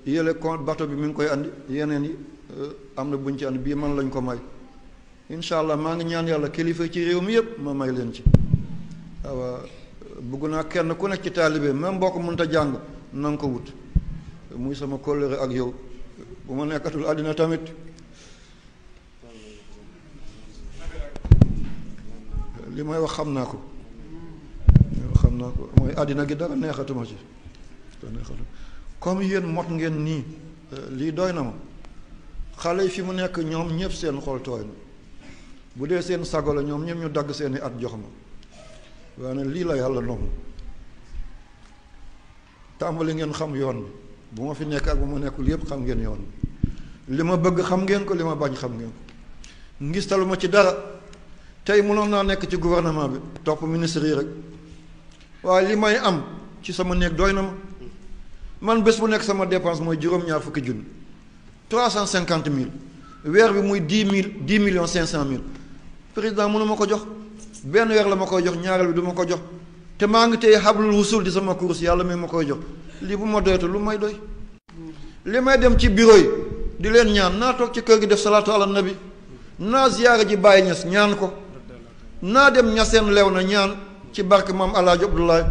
yële compte bateau bi mi ngi koy andi yeneen yi am na buñ ci andi bii man lañ ko may incha allah maa ngi ñaan yàlla kilifa ci réew mi yëpp ma may leen ci waaw bëgg naa kenn ku nekk ci taalibe même boo ko mënta jàng na nga ko wut muy sama kóllëre ak yow bu ma nekkatul àddina tamit li may wax xam naa ko mooy àddina gi dara neexatuma ci comme yéen mot ngeen nii lii doy na ma xale yi fi mu nekk ñoom ñëpp seen xol tooy na bu dee seen sago la ñoom ñëpp ñu dagg seeni at jox ma waaye lii la yàlla noonu tàmbali ngeen xam yoon bi bu ma fi nekk ak bu ma nekkul yëpp xam ngeen yoon bi li ma bëgg xam ngeen ko li ma bañ xam ngeen ko ngistalu ma ci dara tey mënoon naa nekk ci gouvernement bi topp ministre yi rek waaye li may am ci sama néeg doy na ma man bés bu nekk sama dépense mooy juróom-ñaar fukki junni 350 000 weer bi muy 10 millions 500 000 président mënu ma ko jox benn weer la ma koy jox ñaareel bi du ma ko jox te maa ngi tey xablul wusul di sama course yàlla mi ma koy jox lii bu ma doyatu lu may doy li may dem ci bureau yi di leen ñaan naa toog ci kër gi def salaatu ala nabi naa ziyaara ji Baay Ñas ñaan ko naa dem ñaseen lew na ñaan ci barke maam Alaaji Abdoulaye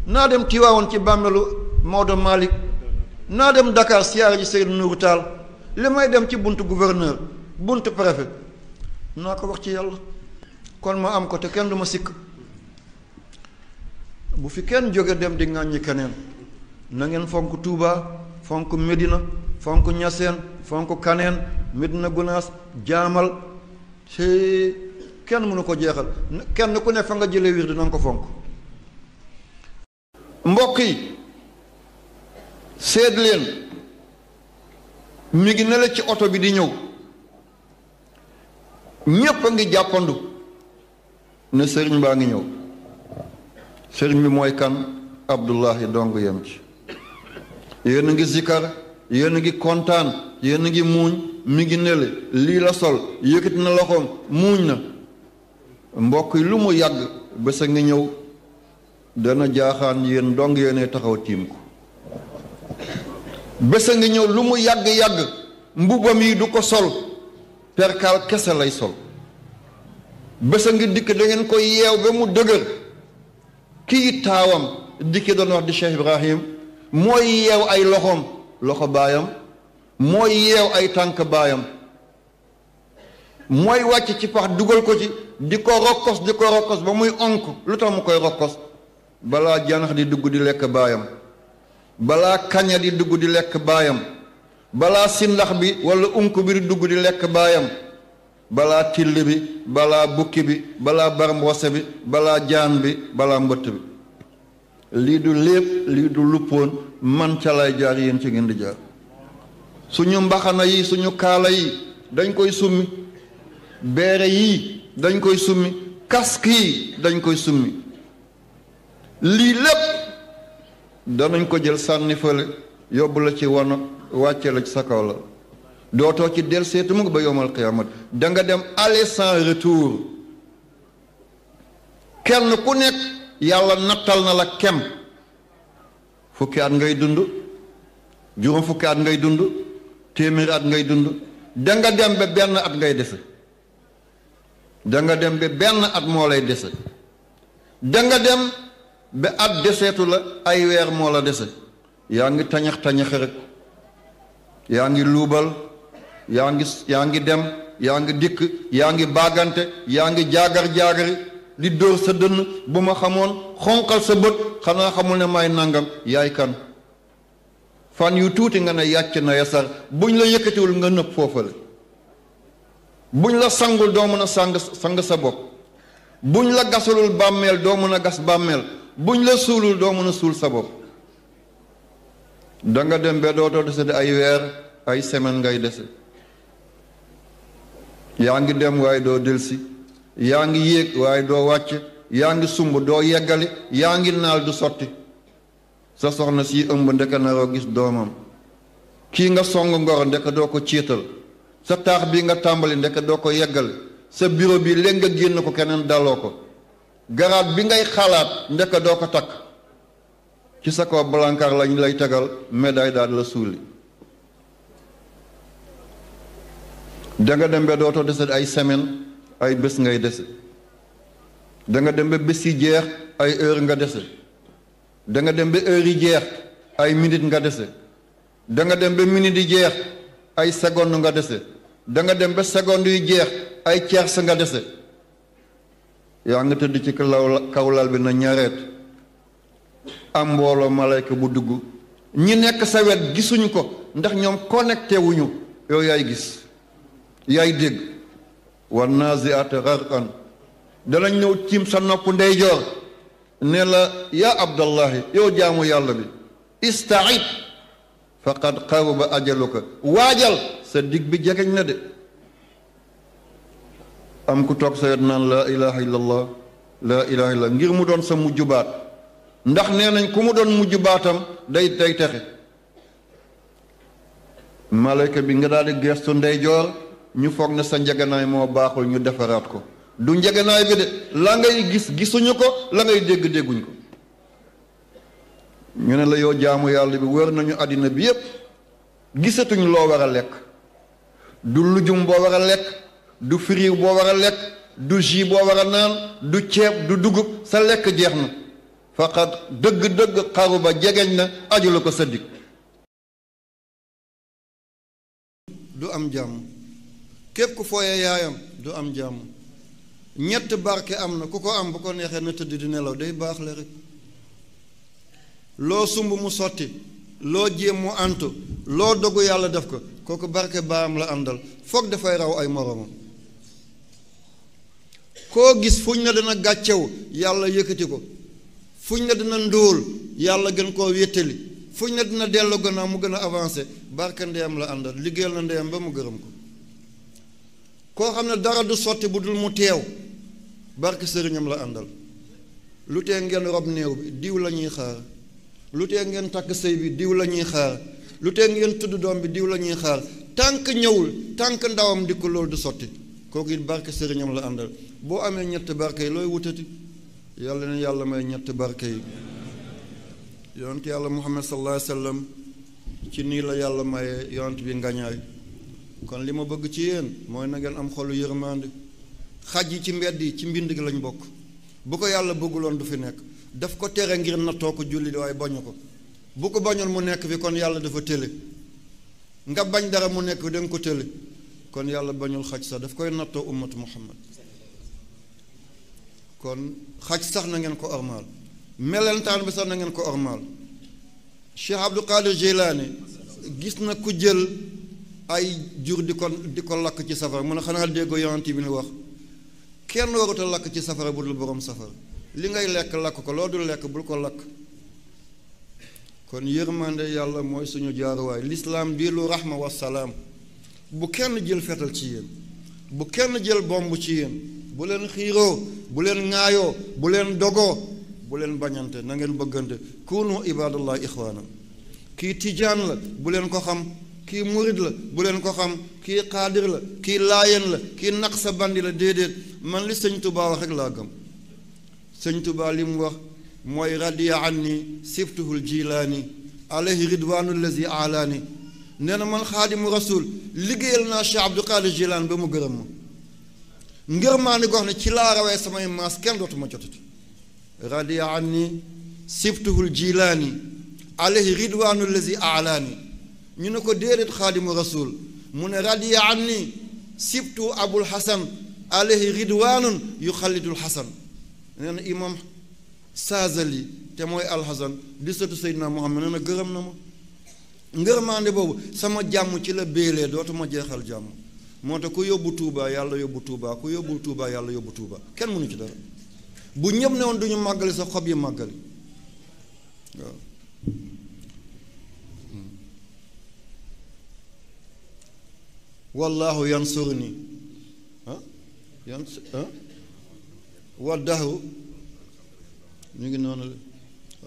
naa dem Tiwaawoon ci bàmmeelu Maodo Malick naa dem Dakar siyaara ji Seydou Nourou Tall li may dem ci buntu gouverneur buntu préfet naa ko wax ci yàlla kon ma am ko te kenn du ma sikk bu fi kenn jóge dem di ŋàññi keneen na ngeen fonk Touba fonk Medina fonk Ñaseen fonk Kaneen Medina Gunaas Jaamal ci kenn mënu ko jeexal kenn ku ne fa nga jëlee wir dina nga ko fonk mbokk yi seet leen mi ngi ne la ci oto bi di ñëw ñépp a ngi jàppandu ne sëriñ baa ngi ñëw sëriñ bi mooy kan Abdullahi dong yem ci yéen a ngi zikar yéen a ngi kontaan yéen a ngi muuñ mi ngi nele lii la sol yëkkati na loxoom muuñ na mbokk yi lu mu yàgg bés a ngi ñëw dana jaaxaan yéen dong yéenee taxaw tiim ko bés a ngi ñëw lu mu yàgg-yàgg mbubam yi du ko sol perkaal kese lay sol bés a ngi dikk da ngeen koy yeew ba mu dëgër kii taawam dikki doon wax di Cheikh Ibrahim mooy yeew ay loxoom loxo baayam mooy yeew ay tànk baayam mooy wàcc ci pax dugal ko ci di ko rokkos ba muy onk lu tax mu koy rokkos balaa janax di dugg di lekk baayam balaa kaña di dugg di lekk baayam balaa sindax bi wala unk bi di dugg di lekk baayam balaa till bi balaa bukki bi balaa barmboose bi balaa jaan bi balaa mbëtt bi lii du lépp lii du luppoon man ca lay jaar yéen ci ngeen di jaar suñu mbaxana yi suñu kaala yi dañ koy summi beere yii dañ koy summi casque yi dañ koy summi lii lépp danañ ko jël sànni fële yóbbu la ci wano wàcce la ci sa kaw la dootoo ci del seetu mu ngi ba yowmal qiyamat da nga dem aller sans retour kenn ku nekk yàlla nattal na la kem fukki at ngay dund juróom fukki at ngay dund téeméeri at ngay dund da nga dem ba benn at ngay dese da nga dem ba benn at moo lay dese da nga dem ba at deseetu la ay weer moo la dese yaa ngi tañax-tañaxe rek yaa ngi luubal yaa ngi dem yaa ngi dikk yaa ngi baagante yaa ngi jaagar-jaagari di dóor sa dënn bu ma xamoon xonqal sa bët xanaa xamul ne may nangam yaay kan fan yu tuuti nga ne yàcc na yasar buñ la yëkkatiwul nga nëb foofale buñ la sangul doo mën a sang sa bopp buñ la gasulul bàmmeel doo mën a gas bàmmeel buñ la suulul doo mën a suul sa bopp da nga dem ba dootoo dese di ay weer ay semaine ngay dese yaa ngi dem waaye doo delsi yaa ngi yéeg waaye doo wàcc yaa ngi sumb doo yeggali yaa ngi naal du sotti sa soxna si ëmb ndeke naroo gis doomam kii nga song ngoro ndeke doo ko ciital sa taax bii nga tàmbali ndeke doo ko yeggali sa bureau bi léegi nga génn ko keneen daloo ko garaat bi ngay xalaat ndeke doo ko takk ci sa kaw balankar lañ lay tegal médaille daal la suuli danga dem ba dootoo dese ay semaine ay bés ngay dese danga dem ba bés yi jeex ay heure nga dese danga dem ba heure yi jeex ay minute nga dese danga dem ba minute yi jeex ay seconde nga dese danga dem ba seconde yu jeex ay tiers nga dese yaa nga tëdd ci kawlal bi na ñareet am mbooloo malayka bu dugg ñi nekk sa wet gisuñu ko ndax ñoom connecté wuñu yow yaay gis yaay dégg wa nazi'at gharqan danañ ñëw tiim sa nopp ndeyjoor ne la yaa abdallahi yow jaamu yàlla bi ista'id faqad qaraba ajaluka waajal sa dig bi jegeñ na de am ku toog sa wet naan laa ilaha illallah laa ilaha illallah ngir mu doon sa mujj baat ndax nee nañ ku mu doon mujj baatam day texe malayka bi nga daal di gestu ndeyjoor ñu foog ne sa njeganaay moo baaxul ñu defaraat ko du njeganaay bi de la ngay gis gisuñu ko la ngay dégg dégguñ ko ñu ne la yow jaamu yàlla bi wër nañu àddina bi yépp gisatuñ loo war a lekk du lujum boo war a lekk du firiir boo war a lekk du jus boo war a naan du ceeb du dugub sa lekk jeex na faqat dëgg-dëgg xaru ba jegeñ na aju la ko sa dig du am jàmm képp ku fooyee yaayam du am jàmm ñett barke am na ku ko am bu ko neexee na tëdd di nelaw day baax la rek loo sumb mu sotti loo jéem mu antu loo dogu yàlla def ko kooku barke baam la àndal foog dafay raw ay moroomam koo gis fuñ ne dina gàccew yàlla yëkkati ko fuñ ne dina ndóol yàlla gën koo wéttali fuñ ne dina dellu gannaaw mu gën a avancé barke ndeyam la àndal liggéeyal na ndeyam ba mu gërëm ko koo xam ne dara du sotti bu dul mu teew barke sëriñam la àndal lu tee ngeen rob néew bi diw la ñuy xaar lu tee ngeen takk sëy bi diw la ñuy xaar lu tee ngeen tudd doom bi diw la ñuy xaar tànk ñëwul tànk ndawam di ko loolu du sotti kooku it barke sëriñam la àndal boo amee ñett barke yi looy wutati yàlla ne yàlla may ñett barke yi yonent yàlla muhammad sallallahu alayhi wa sallam ci nii la yàlla maye yonent bi ngañaay kon li ma bëgg ci yéen mooy na ngeen am xolu yërmande xaj yi ci mbedd yi ci mbind gi lañ bokk bu ko yàlla bëgguloon du fi nekk daf ko tere ngir nattoo ko julli waaye bañu ko bu ko bañoon mu nekk fi kon yàlla dafa tële nga bañ dara mu nekk fi da nga ko tële kon yàlla bañul xaj sax daf koy nattoo ummatu muhammad kon xaj sax na ngeen ko ormaal melentaan bi sax na ngeen ko ormaal Cheikh Abdul Qadir Jilani gis na ku jël ay jur di ko lakk ci safara mu ne xanaa déggoo yonent bi ni wax kenn waruta lakk ci safara bu dul borom safara li ngay lekk lakk ko loo dul lekk bul ko lakk kon yërmande yàlla mooy suñu jaaruwaay lislaam bii lu rahma wassalaam bu kenn jël fetal ci yéen bu kenn jël bomb ci yéen bu leen xiiroo bu leen ŋaayoo bu leen dogoo bu leen bañante na ngeen bëggante kunu ibadallah ixwaana kii tijaan la bu leen ko xam kii murid la bu leen ko xam kii xaadir la kii laayeen la kii naqsa bandi la déedéet man li sëñ Tuubaa wax rek laa gëm sëñ Tuubaa li mu wax mooy radiya anni siftuhul jilaani alayhi ridwaanu lazi alaani nee na man xaadimu rasul liggéeyal naa Cheikh Abdul Qadir Jilaan ba mu gërëm ma ngërmaa ni gox ne ci laa rawee samay maas kenn dootuma jotati radiya anni siftuhul jilaani alayhi ridwaanu lazi alaani ñu ne ko déedéet xaadimu rasul mu ne radiya anni sibtu abul hasan alayhi ridwaanun yu xalidul hasan nee na imam saazali te mooy alxasan di sëtu seydina muhammad nee na gërëm na ma ngërmaande boobu sama jàmm ci la béelee dootuma jeexal jàmm moo tax ku yóbbu tuubaa yàlla yóbbu tuubaa ku yóbbu tuubaa yàlla yóbbu tuubaa kenn mënu ci dara bu ñëpp ne woon duñu màggali sa xob yi màggali waaw wallahu yansurni wa dahru ñu ngi noonu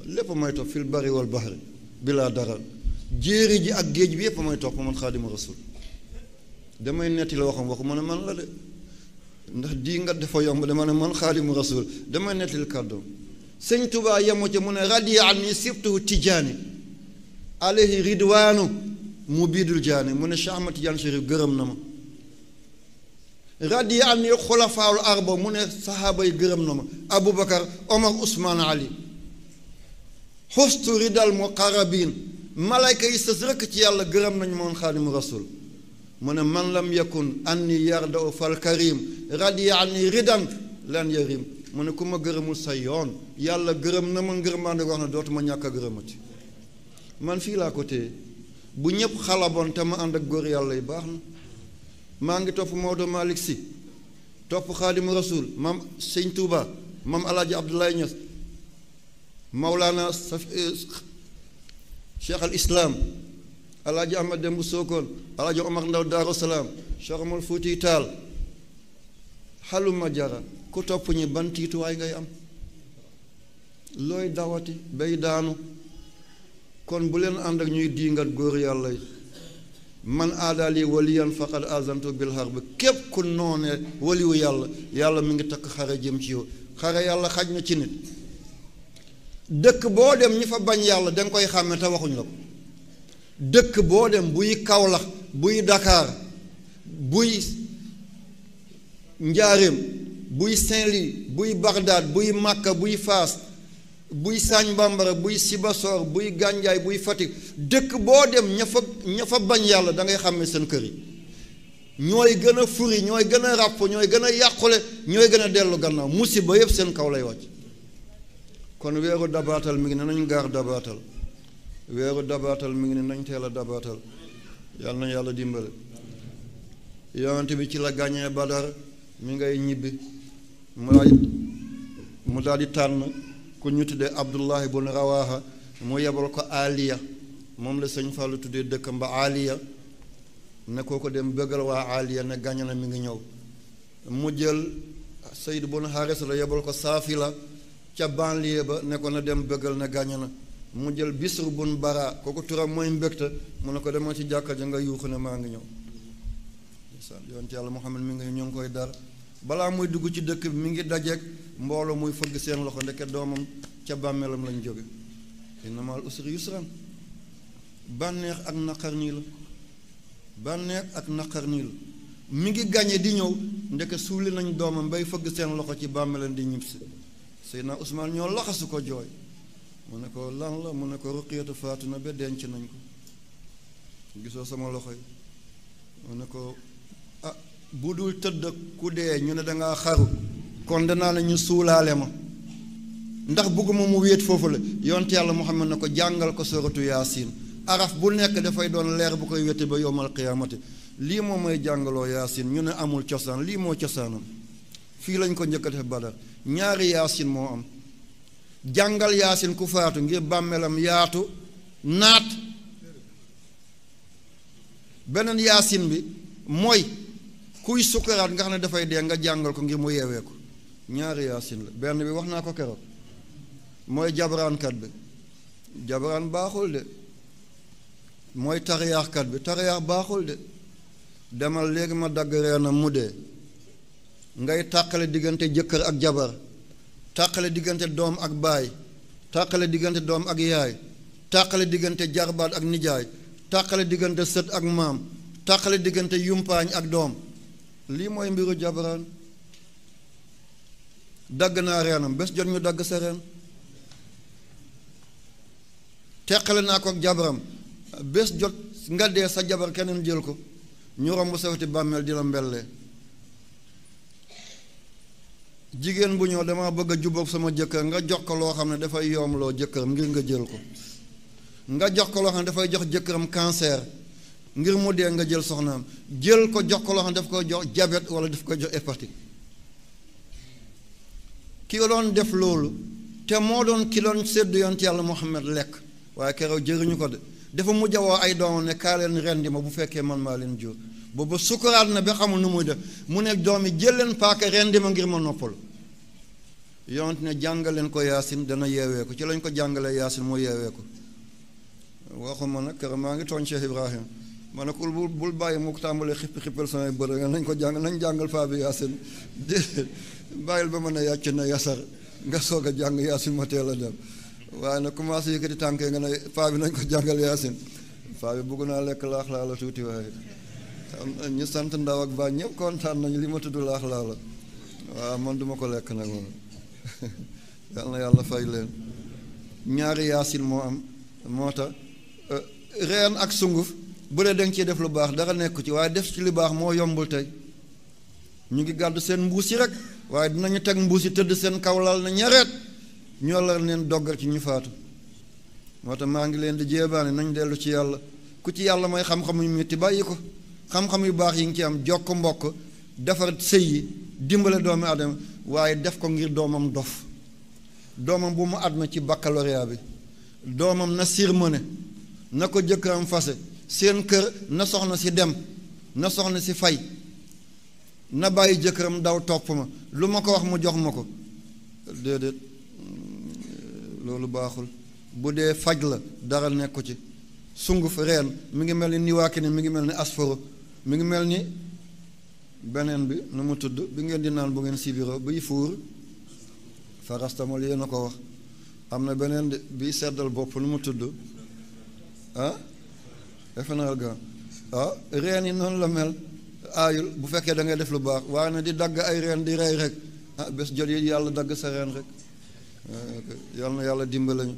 lépp may topp fil bari wal bahri bilaa dara jéeri ji ak géej bi yépp may topp man xaadimu rasul damay netti la waxam waxu ma ne man la de ndax dii nga dafa yomb dama ne man xaadimu rasul damay nettali kàddoom sëñ Tuubaa yemu ca mu ne radiya anni sibtuhu tijaani alayhi ridwaanu mu biidul jaani mu ne Cheikh Ahmad Tidiane Chérif gërëm na ma radiya anni xulafaawul arba mu ne sahaaba yi gërëm na ma Aboubacar Omar Ousmane Ali xustu ridal muqarrabin malayka yi sës rëkk ci yàlla gërëm nañu moon xaadimu rasul mu ne man lam yakun anni yardaw fal karim radiya anni ridan lan yarim mu ne ku ma gërëmul sa yoon yàlla gërëm na ma ngërmaande wax na dootuma ñàkk a gërëmati man fii laa ko téye bu ñëpp xalaboon te ma ànd ak góor yàlla yi baax na maa ngi topp Maodo Malick Sy topp xaadimu rasul maam sëñ Touba maam alaaji Abdoulaye Niass Mawlana Cheikh al Islam alaaji Ahmad Dembu Sokone alaaji Omar Ndaw Daaru Salaam Cheikh Omar Fuuti Taal xaluma jara ku topp ñi ban tiituwaay ngay am looy dawati bay daanu kon bu leen ànd ak ñuy diingat góor yàlla yi man aadaali waliyan faqad azantu bil harb képp ku noonee waliwu yàlla yàlla mi ngi takk xare jëm ci yow xare yàlla xaj na ci nit dëkk boo dem ñi fa bañ yàlla danga koy xàmme te waxuñ la ko dëkk boo dem buy Kaolack buy Dakar buy Njaaréem buy Saint-Louis buy Bagdad buy Makka buy Faas buy Sagne Bambara buy Sibassor buy Gandiaye buy Fatick dëkk boo dem ña fa bañ yàlla da ngay xàmme seen kër yi ñooy gën a furi ñooy gën a ràpp ñooy gën a yàqule ñooy gën a dellu gannaaw musiba yëpp seen kaw lay wàcc kon weeru dabaatal mi ngi ne nañ gaar dabaatal weeru dabaatal mi ngi ne nañ teel a dabaatal yàlla na yàlla dimbale yonent bi ci la gàññee Badar mi ngay ñibbi mu daal di tànn ku ñu tuddee Abdullahi bun Rawaha mu yebal ko Aliya moom la sëñ Fallou tuddee dëkkam ba Aliya ne koo ko dem bëggal waa Aliya ne gàññe na mi ngi ñëw mu jël Sayd bun Haris la yebal ko Saafila ca banlieue ba ne ko na dem bëggal ne gàññe na mu jël Bisr bun Bara kooku turam mooy mbégte mu ne ko demal ci jàkka ja nga yuuxu ne maa ngi ñëw yoon ci yàlla Muhammad mi ngi ñoo ngi koy dar balaa muy dugg ci dëkk bi mi ngi dajeeg mbooloo muy fëgg seen loxo ndeke doomam ca bàmmeelam lañ jóge inna ma'al usri yusran bànneex ak naqar nii la bànneex ak naqar nii la mi ngi gañe di ñëw ndeke suuli nañ doomam bay fëgg seen loxo ci bàmmeelam di ñibbisi Seydina Usmaan ñoo laxasu ko jooy mu ne ko lan la mu ne ko Ruqiyatu faatu na ba denc nañ ko gisoo sama loxo yi mu ne ko ah bu dul tëdd ku dee ñu ne dangaa xaru kon danaa la ñu suulaale ma ndax bëgguma mu wéet foofu la yonte yàlla Muhammad ne ko jàngal ko suratu Yaasin araf bu nekk dafay doon leer bu koy wéte ba yowmal qiyaamati lii moo may jàngaloo Yaasin ñu ne amul cosaan lii moo cosaanam fii lañ ko njëkk a def Badar ñaari Yaasin moo am jàngal Yaasin ku faatu ngir bàmmeelam yaatu naat beneen Yaasin bi mooy kuy sukkaraat nga xam ne dafay dee nga jàngal ko ngir mu yeewee ko ñaari Yaasin la benn bi wax naa ko keroog mooy jabaraankat bi jabaraan baaxul de mooy tariyaaxkat bi tariyaax baaxul de demal léegi ma dagg reenam mu dee ngay tàqale diggante jëkkër ak jabar tàqale diggante doom ak baay tàqale diggante doom ak yaay tàqale diggante jarbaat ak nijaay tàqale diggante sët ak maam tàqale diggante yumpaañ ak doom lii mooy mbiru jabaraan dagg naa reenam bés jot ñu dagg sa reen teqale naa ko ak jabaram bés jot nga dee sa jabar keneen jël ko ñu romb saweti bàmmeel di la mbellee jigéen bu ñëw dama bëgg a jubóog sama jëkkër nga jox ko loo xam ne dafay yoomloo jëkkëram ngir nga jël ko nga jox ko loo xam ne dafay jox jëkkëram cancer ngir mu dee nga jël soxnaam jël ko jox ko loo xam ne daf koy jox diabète wala daf koy jox hépatite ki doon def loolu te moo doon ki doon séddu yonent yàlla Muhammad lekk waaye keroog jëriñu ko de dafa mujj a woo ay doomam ne kaa leen rendi ma bu fekkee man maa leen jur boobu sukuraat na ba xamul nu muy def mu ne doom yi jël leen paaka rendi ma ngir ma noppalu yonent ne jàngal leen ko Yaasin dana yeewee ko ci lañ ko jàngalee Yaasin moo yeewee ko waxuma nag keroog maa ngi tooñ Cheikh Ibrahim ma ne ko bul bàyyi mu ko tàmbalee xippal samay bët nañ ko jàng nañ jàngal faa bi Yaasin bàyyil ba mën a yàcc na yasar nga soog a jàng yaasin ma teel a dem waaye nag commencé yëkkati tànkee nga ne paa bi nañ ko jàngal yaasin paa bi bëgg naa lekk laax laa la tuuti waaye ñu sant ndaw ak baa ñëpp kontaan nañu li ma tudd laax laa la waaw man duma ko lekk nag moom yal na yàlla fay leen ñaari yaasin moo am moo tax reen ak sunguf bu dee danga ciy def lu baax dara nekk ci waaye def ci lu baax moo yombul tey ñu ngi gàddu seen mbuus yi rek waaye dinañu teg mbuus yi tëdd seen kaw lal na ñareet ñoo la leen doggal ci ñu faatu moo tax maa ngi leen di jéebaane nañ dellu ci yàlla ku ci yàlla may xam-xam yu metti bàyyi ko xam-xam yu baax yi ngi ci am jokk mbokk defar sëy yi dimbale doomi adama waaye def ko ngir doomam dof doomam bu mu adma ci baccalauréat bi doomam na sirmone na ko jëkkëram fase seen kër na soxna si dem na soxna si fay na bàyyi jëkkëram daw topp ma lu ma ko wax mu jox ma ko déedéet loolu baaxul bu dee faj la dara nekku ci sunguf reen mi ngi mel ni niwaaki ni mi ngi mel ni asforo mi ngi mel ni beneen bi nu mu tudd bi ngeen di naan bu ngeen sibiro biy fuur farastamol yéen a ko wax am na beneen bi seddal bopp nu mu tudd efenalgan reen yi noonu la mel aayul bu fekkee da ngay def lu baax waaye na di dagg ay reen di rey rek bés jot yi yàlla dagg sa reen rek yal na yàlla dimbalañu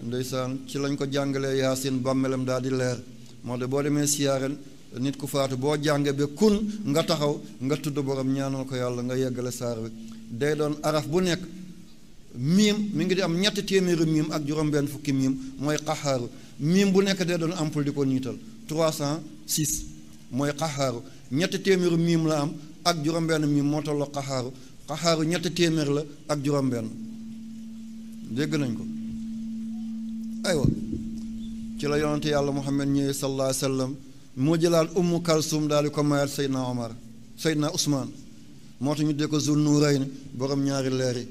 ndeysaan ci lañ ko jàngalee yaasin bàmmelam daal di leer moo de boo demee siyaaren nit ku faatu boo jànge ba kun nga taxaw nga tudd borom ñaanal ko yàlla nga yeggale saar bi day doon araf bu nekk miim mi ngi di am 300 miim ak juróom-benn fukki miim mooy xaxaaru miim bu nekk day doon ampul di ko niital 306 mooy xaxaaru 300 miim la am ak juróom-benn miim moo tolloo xaxaaru xaxaaru 300 la ak juróom-benn dégg nañ ko aywa ci la yonante yàlla Muhammad ñëwee sallallahu alayhi wa sallam moo jëlaat ummu kalsum daal di ko mayaat Seydina Omar Seydina Ousmane moo tax ñu dee ko Zul Nuurayni borom ñaari leer yi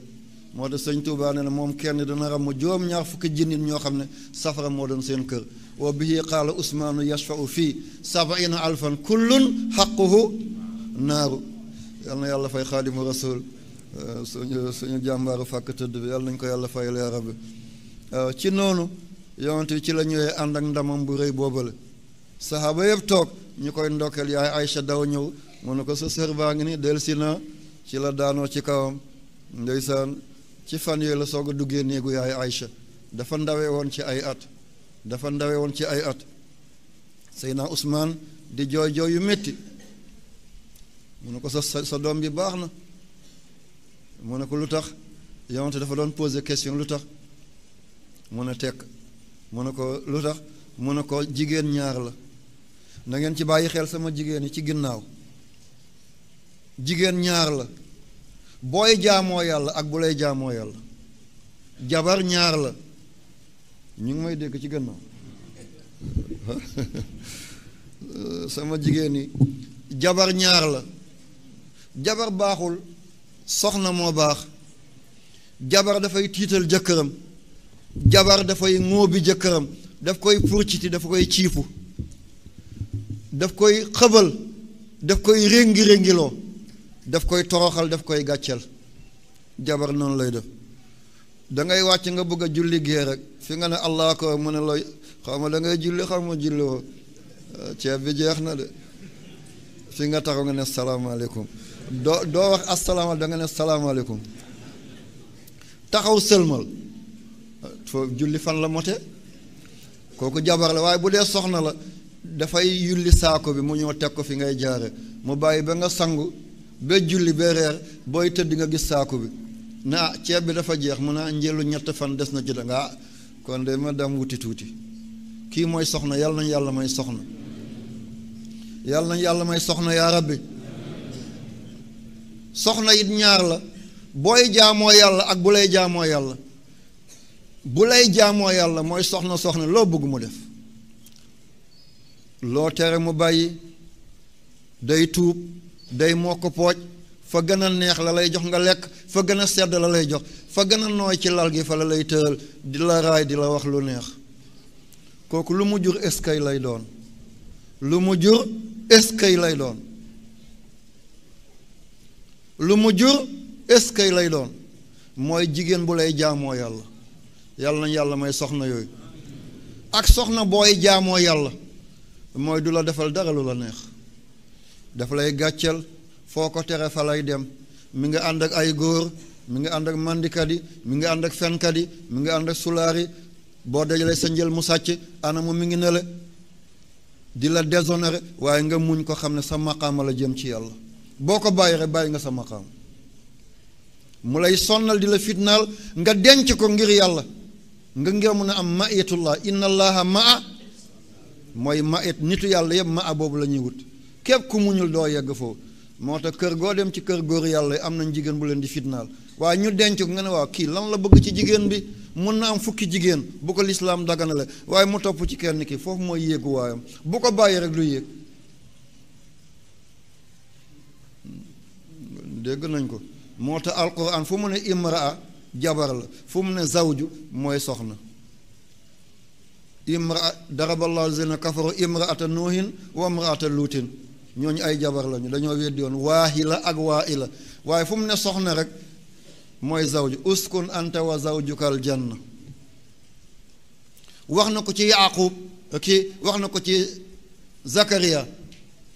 moo tax sëñ Tuubaa nee na moom kenn dana ram juróom-ñaar fukki jinnit ñoo xam ne safara moo doon seen kër wa bihi qaala Ousmaanu yashfa'u fii 70,000 kullun xaquhu naaru yal na yàlla fay xaadimu rasul suñu jàmbaaru fàkk tëdd bi yàlla nañ ko yàlla fay yaa rabbi ci noonu yonent bi ci la ñëwee ànd ak ndamam bu rëy boobale saxaaba yëpp toog ñu koy ndokkeel yaay Aïcha daw ñëw mu ne ko sa sër baa ngi ni delsi na ci la daanoo ci kawam ndeysaan ci fan yooyu la soog a duggee néegu yaay Aïcha dafa ndawe woon ci ay at Seydina Ousmane di jooy jooy yu métti mu ne ko sa doom bi baax na mu ne ko lu tax yonent dafa doon poser question lu tax mu ne tekk mu ne ko lu tax mu ne ko jigéen ñaar la na ngeen ci bàyyi xel sama jigéen yi ci ginnaaw jigéen ñaar la booy jaamoo yàlla ak bu lay jaamoo yàlla jabar ñaar la ñu ngi may dégg ci gannaaw sama jigéen yi jabar ñaar la jabar baaxul soxna moo baax jabar dafay tiital jëkkëram jabar dafay ŋóobi jëkkëram daf koy furciti daf koy ciipu daf koy xëbal daf koy réngi-réngiloo daf koy toroxal daf koy gàcceel jabar noonu lay def dangay wàcc nga bëgg a julli gee rek fi nga ne allah ko mu ne la xaw ma da ngay julli xaw ma julli woo ceeb bi jeex na de fi nga taxaw nga ne salaamaaleykum doo wax asalaamaaleykum da nga ne salaamaaleykum taxaw sëlmal foofu julli fan la mote kooku jabar la waaye bu dee soxna la dafay yulli saako bi mu ñëw teg ko fi ngay jaare mu bàyyi ba nga sangu ba julli ba reer booy tëdd nga gis saako bi na ceeb bi dafa jeex mun a njëlu 3 fan des na ci da nga kon de ma dem wuti tuuti kii mooy soxna yàlla nañ yàlla may soxna yàlla nañ yàlla may soxna yaa rabbi soxna it ñaar la booy jaamoo yàlla ak bu lay jaamoo yàlla bu lay jaamoo yàlla mooy soxna loo bëgg mu def loo tere mu bàyyi day tuub day mokk pooj fa gën a neex la lay jox nga lekk fa gën a sedd la lay jox fa gën a nooy ci lal gi fa la lay tëral di la raay di la wax lu neex kooku lu mu jur eskay lay doon lu mu jur eskay lay doon lu mu jur eskay lay doon mooy jigéen bu lay jaamoo yàlla. yàlla nañ yàlla may soxna yooyu. ak soxna booy jaamoo yàlla mooy du la defal dara lu la neex, daf lay gàcceel, foo ko tere fa lay dem. mi nga ànd ak ay góor, mi nga ànd ak mandikat yi, mi nga ànd ak fenkat yi, mi nga ànd ak sulaar yi. boo dajalee sa njël mu sàcc anamu mi ngi ne la di la déshonoré, waaye nga muñ ko xam ne sa maqaama la jëm ci yàlla. boo ko bàyyi rek bàyyi nga sa maqaam. mu lay sonnal di la fitnaal, nga denc ko ngir yàlla, nga ngir mun a am maiyatullah. inna allaha maa mooy maiyat, nitu yàlla yëpp maa boobu la ñuy wut. képp ku muñul doo yegg foofu. moo tax kër goo dem ci kër góor yàlla am nañ jigéen bu leen di fitnaal, waaye ñu denc ko nga ne waaw kii lan la bëgg ci jigéen bi. mun na am fukki jigéen bu ko lislaam daganale, waaye mu topp ci kenn ki, foofu mooy yéegu waayam. bu ko bàyyi rek du yéeg. dégg nañ ko. moo tax alquran fu mu ne imraa jabar la, fu mu ne zawju mooy soxna. imraa daraballahu lazina kafaru imraata nuuhin wa imraata luutin, ñooñu ay jabar lañu, dañoo weddi woon waahila ak waa'ila. waaye fu mu ne soxna rek mooy zawju. uskun anta wa zawjukal janna. wax na ko ci yaqub wax na ko ci zakariya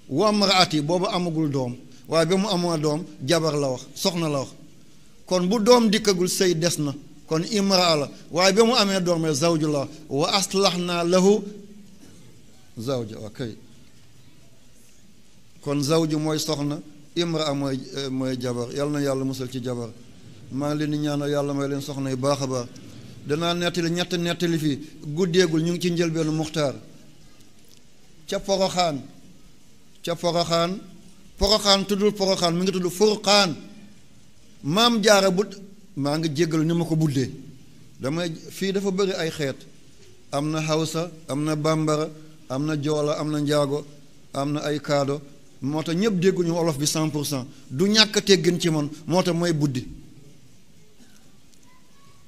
wa mraati, boobu amagul doom, waaye ba mu amoo doom jabar la wax, soxna la wax. kon bu doom dikkagul sëy des na, kon imraa la. waaye ba mu amee doom rek zawju la wax. wa aslaxnaa lahu zawja. ok, kon zawju mooy soxna, imraa mooy jabar. yal na yàlla musal ci jabar. maa ngi leen di ñaanal yàlla may leen soxna yu baax a baax. danaa nettali nettali fii guddeegul, ñu ngi ci njëlbeenu muxtaar ca poroxaan tuddul poroxaan, mi ngi tudd furqaan. maam jaara maa ngi jéggalu ni ma ko buddee, damay fii dafa bëri ay xeet. am na hawsa, am na bambara, am na joola, am na njaago, am na ay kaado. moo tax ñëpp dégguñu olof bi 100%. du ñàkk teggin ci man, moo tax mooy buddi.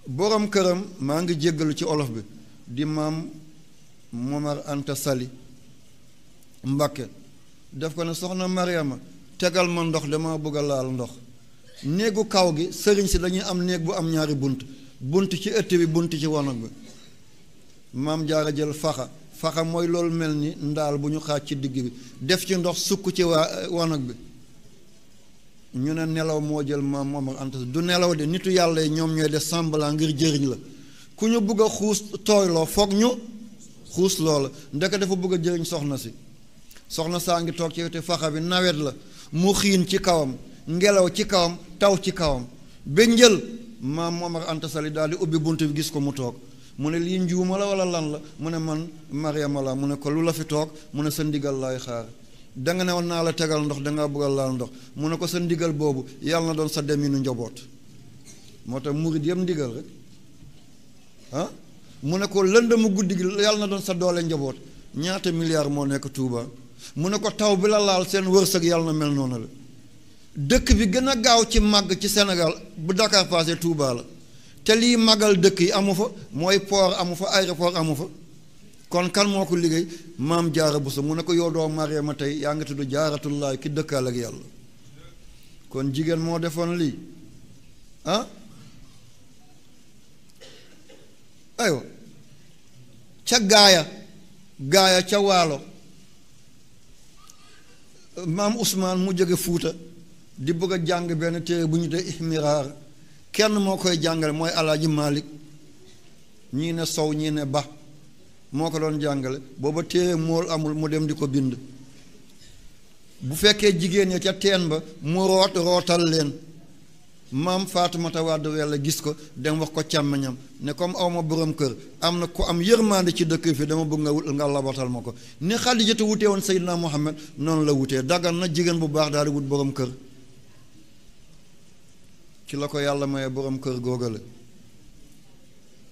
borom këram maa ngi jéggalu ci olof bi di maam Momar Anta Sali Mbakke, def ko ne soxna Mariama tegal ma ndox, dama bëgg a laal ndox. néegu kaw gi sëriñ si dañuy am néeg bu am ñaari bunt ci ëtt bi, bunt ci wanag bi. maam jaara jël faxa mooy loolu mel ni ndaal bu ñu xaaj ci digg bi, def ci ndox sukk ci wanag bi. ñu ne nelaw moo jël maam Momar Anta. du nelaw de, nitu yàlla yi ñoom ñooy def semblant ngir jëriñ la. ku ñu bëgg a xuus tooyloo foog ñu xuus loola. ndeke dafa bëgg a jëriñ soxna si. soxna saa ngi toog ci wetu faxa bi, nawet la, mu xiin ci kawam, ngelaw ci kawam, taw ci kawam. ba njël maam Momar Anta Sali daal di ubbi bunt bi, gis ko mu toog. mu ne lii njuuma la wala lan la? mu ne man Mariama la. mu ne ko lu la fi toog? mu ne sa ndigal laay xaar. danga ne woon naa la tegal ndox, dangaa bëgg a laal ndox. mu ne ko sa ndigal boobu yàlla na doon sa deminu njaboot. moo tax murid yëpp ndigal rek ah. mu ne ko lëndëmu guddi gi yàlla na doon sa doole njaboot. ñaata milliards moo nekk Touba? mu ne ko taw bi la laal seen wërsëg yàlla na mel noonu la. dëkk bi gën a gaaw ci màgg ci Sénégal bu Dakar passé Touba la. te lii màggal dëkk yi amu fa, mooy port amu fa, aéroport amu fa. kon kan moo ko liggéey? maam jaara Buso. mu ne ko yow doo Mariama tey yaa ngi tudd jaaratullaay ki dëkkaal ak yàlla. kon jigéen moo defoon lii ah. aywa ca gaaya ca waalo, maam Ousmane mu jóge Fuuta di bëgg a jàng benn téere bu ñu dee ihmiraar. kenn moo koy jàngale mooy Alaaji Malik, ñii ne Sow ñii ne Ba moo ko doon jàngale. booba téere mool amul, mu dem di ko bind. bu fekkee jigéen ñi ca teen ba mu rootal leen. maam Faatumata Wàdd Wella gis ko, dem wax ko càmmeñam ne comme awma borom kër, am na ku am yërmande ci dëkk fi, dama bëgg nga labatal ma ko. ni Xadijatu wutee woon Seydina Muhammad noonu la wutee. daggan na jigéen bu baax daal di wut borom kër. ci la ko yàlla maye borom kër góogale.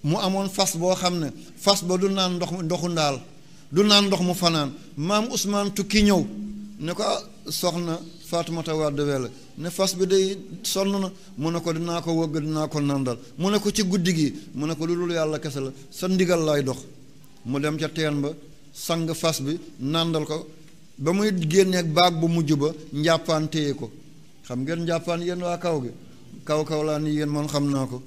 mu amoon fas boo xam ne fas ba du naan ndoxu ndaal, du naan ndox mu fanaan. maam Ousmane tukki ñëw ne ko soxna Faatumata Wàdd Wella ne fas bi day sonn na. mu ne ko dinaa ko wëgg, dinaa ko nandal. mu ne ko ci guddi gi, mu ne ko lu dul yàlla kese la, sa ndigal lay dox. mu dem ca teen ba sang fas bi nandal ko ba muy génneeg baag bu mujj ba njàppaan téye ko. xam ngeen njàppaan yéen waa kaw gi kaw laa ni yéen man xam naa ko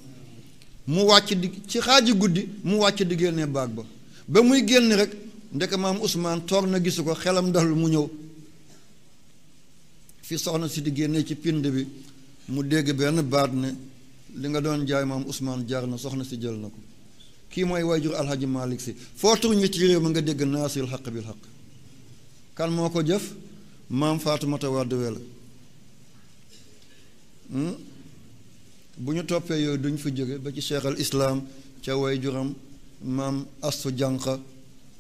mu wàcc di ci xaaji guddi mu wàcc di génnee baag ba muy génn rek ndeke maam Ousmane toog na gisu ko xelam dal mu ñëw fi soxna si di génnee ci pind bi mu dégg benn baat ne li nga doon jaay maam Ousmane jar na soxna si jël na ko kii mooy wayjur alhaji Malick si foo turñi ci réew ma nga dégg naasiril xaq bil xaq kan moo ko jëf maam Faatumata Wàdd Wele bu ñu toppee yooyu duñ fi jóge ba ci cheikh al islam ca wayjuram maam astu jànqa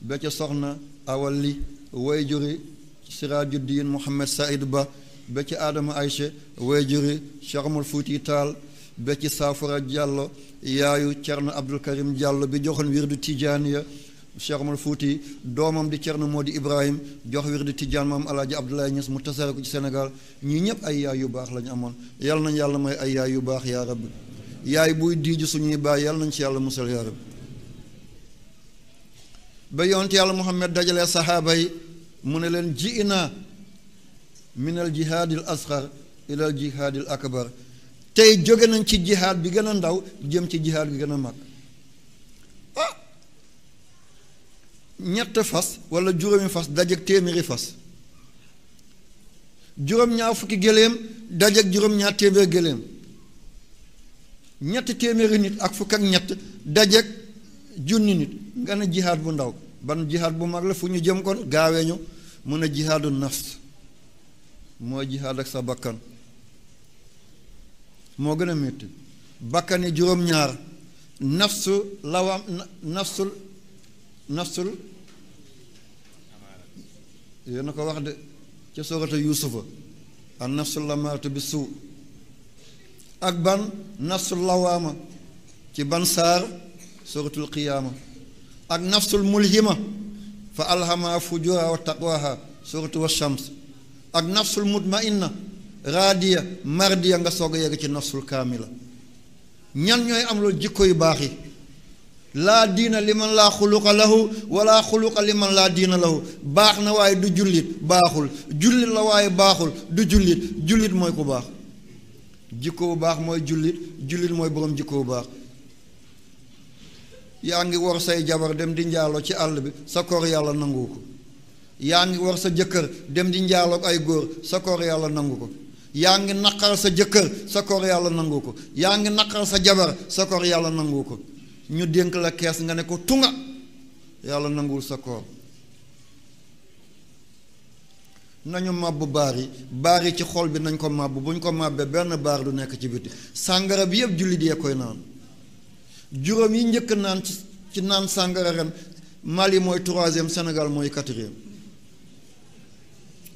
ba ca soxna awalli wayjuri sirajuddin Mohammed Saïd Ba ba ci Adama Ayche wayjuri Cheikh Omar Fuuti Taal ba ci Saafara Diallo yaayu Cerno Abdul Karim Diallo bi joxoon wirdu Tijaaniya Cheikh Omar Fuuti doomam di Cerno moo di Ibrahim jox wirdu Tijaan maam Alaaji Abdoulaye Niass mu tasare ko ci Sénégal ñii ñëpp ay yaay yu baax lañu amoon yàlla nañ yàlla may ay yaay yu baax yaa rabbi yaay buy diiju suñuy baay yàlla nañ ci yàlla musal yaa rabbi ba yonent yàlla Muhammad dajalee saxaaba yi mu ne leen ji'inaa min al jihaadil asxar ila al jihaadil akbar tey jóge nañ ci jihaad bi gën a ndaw jëm ci jihaad bi gën a mag ñett fas wala juróomi fas dajeg téeméeri fas juróom-ñaar fukki gëléem dajeg juróom-ñaar téeméer gëléem ñetti téeméeri nit ak fukk ak ñett dajeg junni nit nga ne jihaad bu ndaw ban jihaad bu mag la fu ñu jëm kon gaawee ñu mun a jihaadu nafs mooy jihaad ak sa bakkan moo gën a métti bakkan yi juróom-ñaar nafsu lawam nafsul yéen a ko wax de ca soorata yuusufa an nafsul lamaaratu bi suu ak ban nafsul lawaama ci ban saar sooratul qiyaama ak nafsul mulhima fa alhama fujura wa taqwaha suratu wa shams ak nafsul mutmainna raadiya mardiya nga soog a yegg ci nafsul kaamila ñan ñooy am loolu jikko yu baax yi laa diina liman laa xuluqa lahu wala xuluqa liman laa diina lahu baax na waaye du jullit baaxul jullit la waaye baaxul du jullit mooy ku baax jikko bu baax mooy jullit mooy boroom jikko bu baax yaa ngi war say jabar dem di njaaloo ci àll bi sa koor yàlla nangu ko yaa ngi war sa jëkkër dem di njaaloo ay góor sa koor yàlla nangu ko yaa ngi naqar sa jëkkër sa koor yàlla nangu ko yaa ngi naqar sa jabar sa koor yàlla nangu ko ñu dénk la kees nga ne ko tunga yàlla nanguwul sa koor nañu màbb baar yi ci xol bi nañ ko màbb bu ñu ko màbbee benn baar du nekk ci biti sàngara bi yëpp jullit yee koy naan juróom yi njëkk naan ci naan sàngara ren Mali mooy 3e Sénégal mooy 4e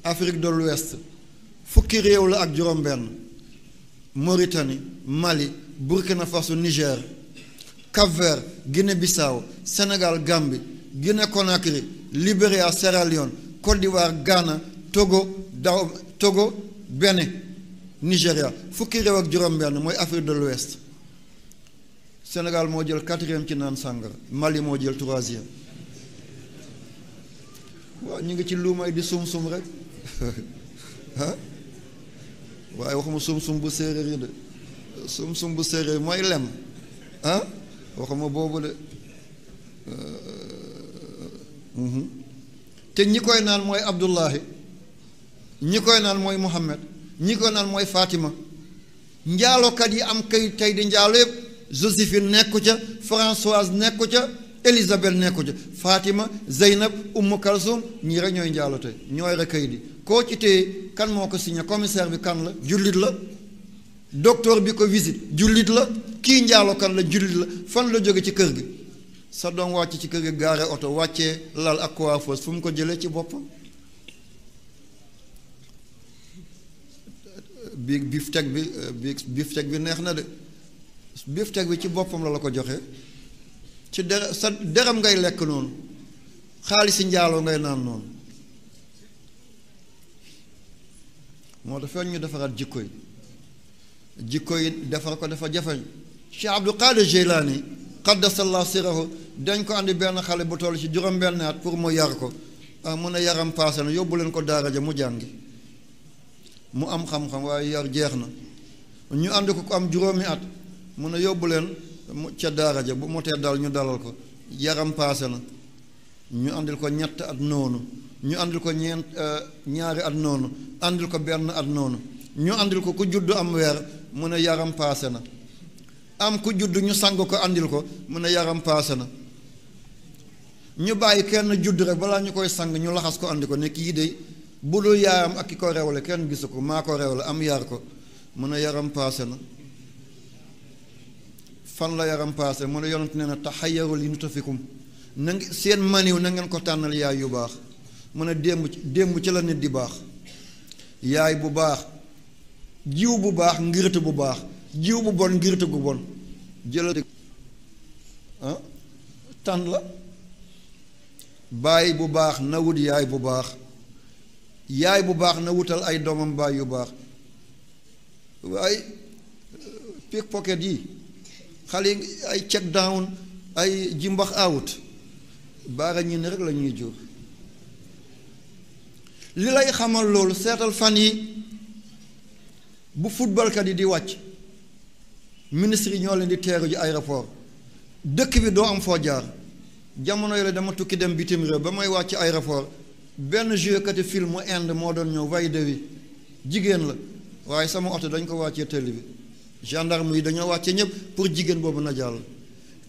Afrique de l'Ouest fukki réew la ak juróom benn Mauritanie Mali Burkina Faso Niger Cap-Vert Guinée-Bissau Sénégal Gambie Guinée-Conakry Libéria Sierra Leone Côte d'Ivoire Ghana Togo Bénin Nigéria fukki réew ak juróom benn mooy Afrique de l'Ouest Sénégal moo jël 4e ci naan sàngara Mali moo jël 3e waaw ñu ngi ci luumay di sum-sum rek ah waaye waxuma sum-sum bu séeréer yi de sum-sum bu séeréer mooy lem ah waxuma boobu de te ñi koy naan mooy Abdullahi ñi koy naan mooy Muhammad ñi koy naan mooy Fatima njaalokat yi am kay tey di njaalo yëpp Joséphine nekku ca Françoise nekku ca Élisabeth nekku ca Fatima Zeynab Umm Kalsum ñii rek ñooy njaalo tey ñooy rek kay di koo ci téye kan moo ko signé commissaire bi kan la jullit la docteur bi ko visite jullit la kii njaalo kan la jullit la fan la jóge ci kër gi sa doom wàcc ci kër gi gaare oto wàccee lal ak coiffeuse fu mu ko jëlee ci boppam biftec bi neex na de biftec bi ci boppam la ko joxe ci sa deram ngay lekk noonu xaalisi njaaloo ngay naan noonu moo tax feeñ ñu defaraat jikko yi defar ko dafa jafeñ Cheikh Abdul Qadir Jilani qaddasallahu sirahu dañ ko andi benn xale bu toll ci juróom-benn at pour mu yar ko mun a yaram paase na yóbbu leen ko daara ja mu jàngi mu am xam-xam waaye yar jeex na ñu ànd ko ku am juróomi at mu ne yóbbu leen ca daara ja bu motee dal ñu dalal ko yaram paase na ñu àndil ko ñett at noonu ñu àndil ko ñaari at noonu àndil ko benn at noonu ñu àndil ko ku juddu am weer mu ne yaram paase na am ku juddu ñu sang ko àndil ko mu ne yaram paase na ñu bàyyi kenn judd rek balaa ñu koy sang ñu laxas ko andi ko ne kii de bu dul yaayam ak ki ko rewle kenn gisu ko maa ko rewle am yar ko mu ne yaram paase na fan la yaram paase mu ne yonent nee na taxayyaru li nutafikum na seen maniw na ngeen ko tànnal yaay yu baax mu ne démb ci la nit di baax yaay bu baax jiw bu baax ngirte bu baax jiw bu bon ngirte gu bon jëlal tànn la baay bu baax na wut yaay bu baax yaay bu baax na wutal ay doomam baay yu baax waaye pickpocket yi xale yi ay check down ay jimbax out baara ñi ne rek la ñuy jur li lay xamal loolu seetal fan yi bu footballkat yi di wàcc ministre yi ñoo leen di teeru ji aéroport dëkk bi doo am foo jaar jamono yooyu dama tukki dem bitim réew ba may wàcc aéroport benn jouekati film Inde moo doon ñëw way dewi jigéen la waaye sama oto dañ ko wàccee télé bi gendarme yi dañoo wàcce ñëpp pour jigéen boobu na jàll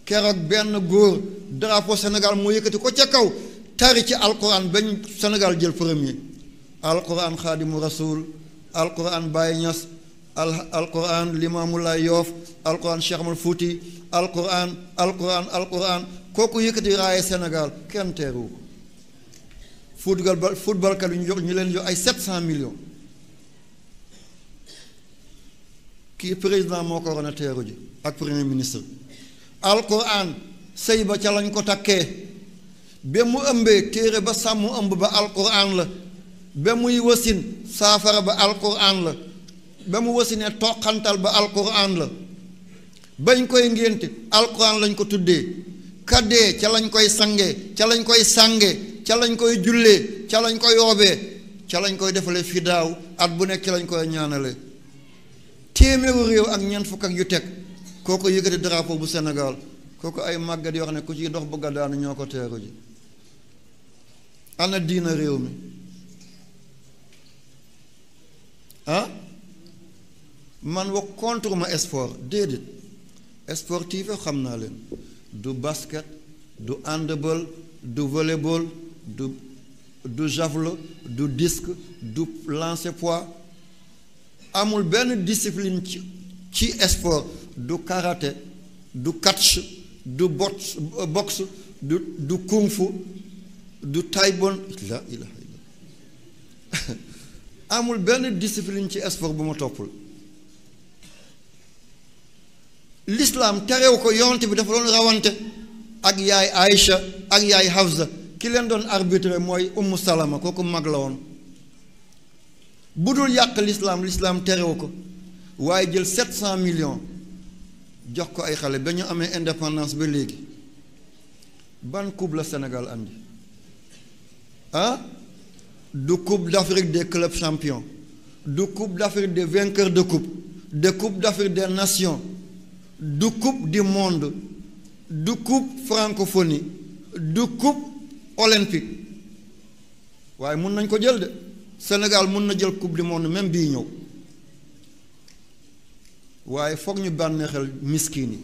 keroog benn góor drapeau Sénégal moo yëkkati ko ca kaw tari ci alquran bañ Sénégal jël premier alquran xaadimu rasul alquran Baye Niass alquran Limaamulaay Yoof alquran Cheikh Ahmad Fouti alquran kooku yëkkati raaye Sénégal kenn teeru ko footballkat yi ñu leen jox ay 700 millions kii président moo ko waroon a teeru ji ak premier ministre alquran sëy ba ca lañ ko takkee ba mu ëmbee téere ba sàmm ëmb ba alquran la ba muy wasin saafara ba alquran la ba mu wasinee toqantal ba alquran la bañ koy ngénte alquran lañ ko tuddee kaddee ca lañ koy sangee ca lañ koy sànge ca lañ koy jullee ca lañ koy roobee ca lañ koy defalee fidaaw at bu nekk ca lañ koy ñaanale téeméeru réew ak ñeent fukk ak yu teg kooku yëkkati drapeau bu Sénégal kooku ay màggat yoo xam ne ku ci dox bëgg a daanu ñoo ko teeru ji ana diina réew mi man wax contre ma sport déedéet sportif xam naa leen du basket du handball du volleyball du javelot du disque du lancer poids amul benn discipline ci sport du karaté du catch du boxe du kung fu du taekwondo la ilaha illa amul benn discipline ci sport bu ma toppul l'islam terew ko yonent bi dafa doon rawante ak yaay Aïcha ak yaay Hafsa ki leen doon arbitre mooy Ummu Salama kooku mag la woon bu dul yàq l'islam terew ko waaye jël 700 millions jox ko ay xale ba ñu amee indépendance ba léegi ban coupe la Sénégal andi du coupe d'Afrique des clubs champions du coupe d'Afrique des vainqueurs de coupe d'Afrique des nations du coupe du monde du coupe francophonie du coupe olympique waaye mun nañ ko jël de Sénégal mun na jël coupe du monde même bii ñëw waaye foog ñu bànneexal miskin yi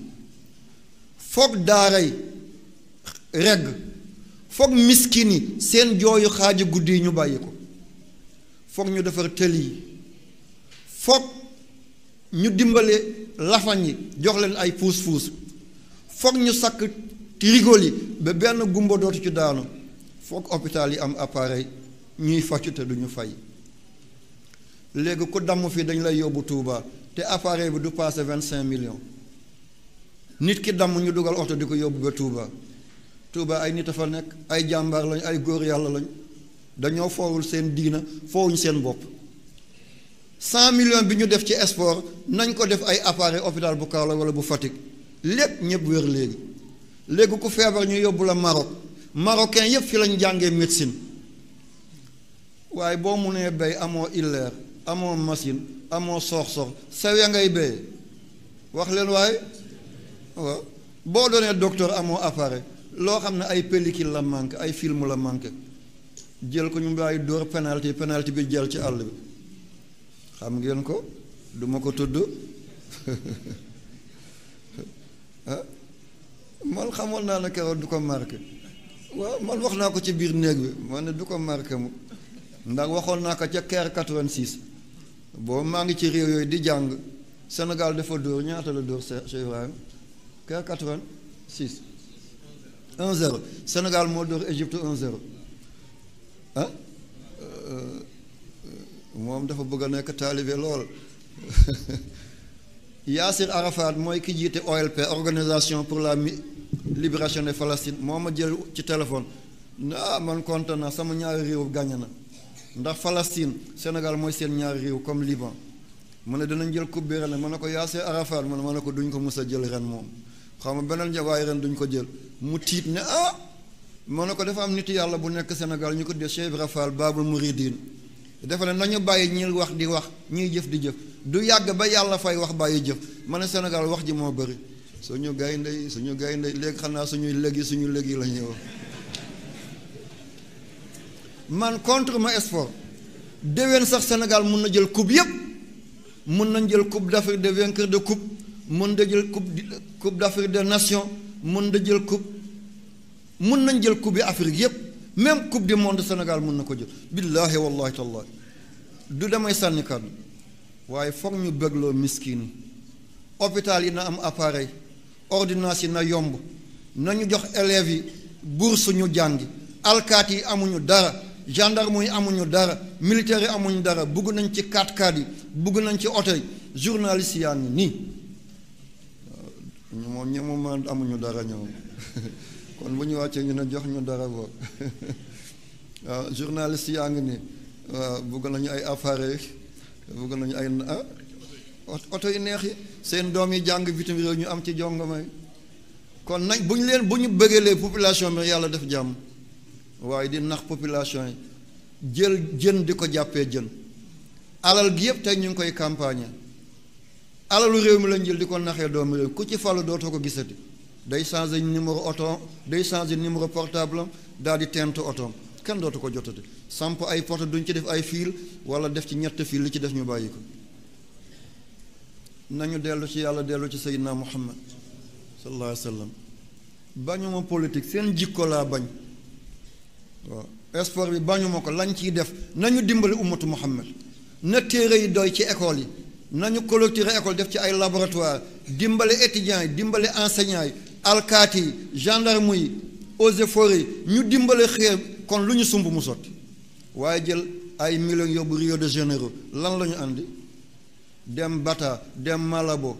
foog daaray regg foog miskin yi seen jooyu xaaji guddi yi ñu bàyyi ko foog ñu defar tëli yi foog ñu dimbale lafañ yi jox leen ay puus-puus foog ñu sakk rigol yi ba benn gumba dootu ci daanu foog hôpital yi am appareil ñuy faccu te duñu fay léegi ku damm fii dañ lay yóbbu Touba te appareil bi du passé 25 millions nit ki damm ñu dugal oto di ko yóbbu ba Touba ay nit a fa nekk ay jàmbaar lañ ay góor yàlla lañ dañoo foowul seen diina foowuñ seen bopp 100 millions bi ñu def ci sport nañ ko def ay appareil hôpital bu Kaolack wala bu Fatick lépp ñëpp wér léegi ku feebar ñu yóbbu la Maroc marocain yëpp fi lañ jàngee médecine waaye boo munee bay amoo illeer amoo machine amoo soox-soox sa we ngay béyee wax leen waaye waaw boo doonee docteur amoo appareil loo xam ne ay pellicule la manqué ay film la manqué jël ko ñu bàyyi dóor penalty bi jël ci àll bi xam ngeen ko duma ko tudd man xamoon naa ne keroog du ko marqué waaw man wax naa ko ci biir néeg bi man ne du ko marqué mu ndax waxoon naa ko ca Caire 86 boobu maa ngi ci réew yooyu di jàng Sénégal dafa dóor ñaata la dóor Cheikh Ibrahim Caire 86 1-0 Sénégal moo dóor Égypte 1-0 ah moom dafa bëgg a nekk taalibe lool Yassir Arafat mooy ki jiite OLP organisation pour la libération de Palestine moo ma jël ci téléphone man kontaan naa sama ñaari réew gàññe na ndax Palestine Sénégal mooy seen ñaari réew comme Liban mu ne danañ jël coupe bi ren ma ne ko Yassir Arafat ma ne ko duñ ko mës a jël ren moom xam nga beneen jawaay ren duñ ko jël mu tiit ne ma ne ko dafa am nit yàlla bu nekk Sénégal ñu ko dee Cheikh Ibra Fall Babul Mouridine dafa ne nañu bàyyi ñiy wax di wax ñiy jëf di jëf du yàgg ba yàlla fay wax bàyyi jëf ma ne Sénégal wax ji moo bëri suñu gaynde léegi xanaa suñuy léegi la ñuy wax man contre ma sport déwén sax Sénégal mun na jël coupe yépp mun nañ jël coupe d'Afrique des vainqueurs de coupe mun na jël coupe d'Afrique des nations mun na jël coupe mun nañ jël coupe yi Afrique yépp même coupe du monde Sénégal mun na ko jël billaahi wallahi tallahi du damay sànni kàddu waaye foog ñu bégloo miskin yi hôpital yi na am appareil ordonnance yi na yomb nañu jox élèves yi bourse ñu jàngi alkaati yi amuñu dara gendarme yi amuñu dara militaires yi amuñu dara bugg nañ ci 4x4 yi bugg nañ ci oto yi journaliste yaa ngi nii ñoom man amuñu dara ñoom kon bu ñu wàccee ñu ne jox ñu dara boog waaw journaliste yaa ngi nii waaw bugg nañu ay appareil bugg nañu ay oto yu neex yi seen doom yi jàng bitim réew ñu am ci jongomay kon nañ bu ñu bëggalee population bi yàlla def jàmm waaye di nax population yi jël jën di ko jàppee jën alal gi yëpp tey ñu ngi koy campagne alalu réew mi lañ jël di ko naxee doomu réew ku ci falu dootoo ko gisati day changer numéro oto day changer numéro portable am daal di tent otoom kenn dootu ko jotati samp ay porte duñ ci def ay fil wala def ci ñett fil li ci def ñu bàyyi ko nañu dellu ci yàlla dellu ci Seydina Muhammad sallallahu alayhi wa sallam bañuma politique seen jikko laa bañ waaw sport bi bañuma ko lañ ciy def nañu dimbali ummatu Muhammad na téere yi doy ci école yi nañu clôturer école def ci ay laboratoire dimbali étudiants yi dimbali enseignants yi alkaati yi gendarme yi eaux et forêts yi ñu dimbali xeer kon lu ñu sumb mu sotti waaye jël ay millions yóbbu Rio de Janeiro lan la ñu àndi dem Bata dem Malabo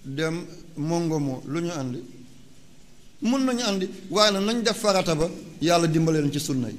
dem Mongomo lu ñu àndi mun nañu àndi waaye nag nañ def farata ba yàlla dimbaleen ci sunna yi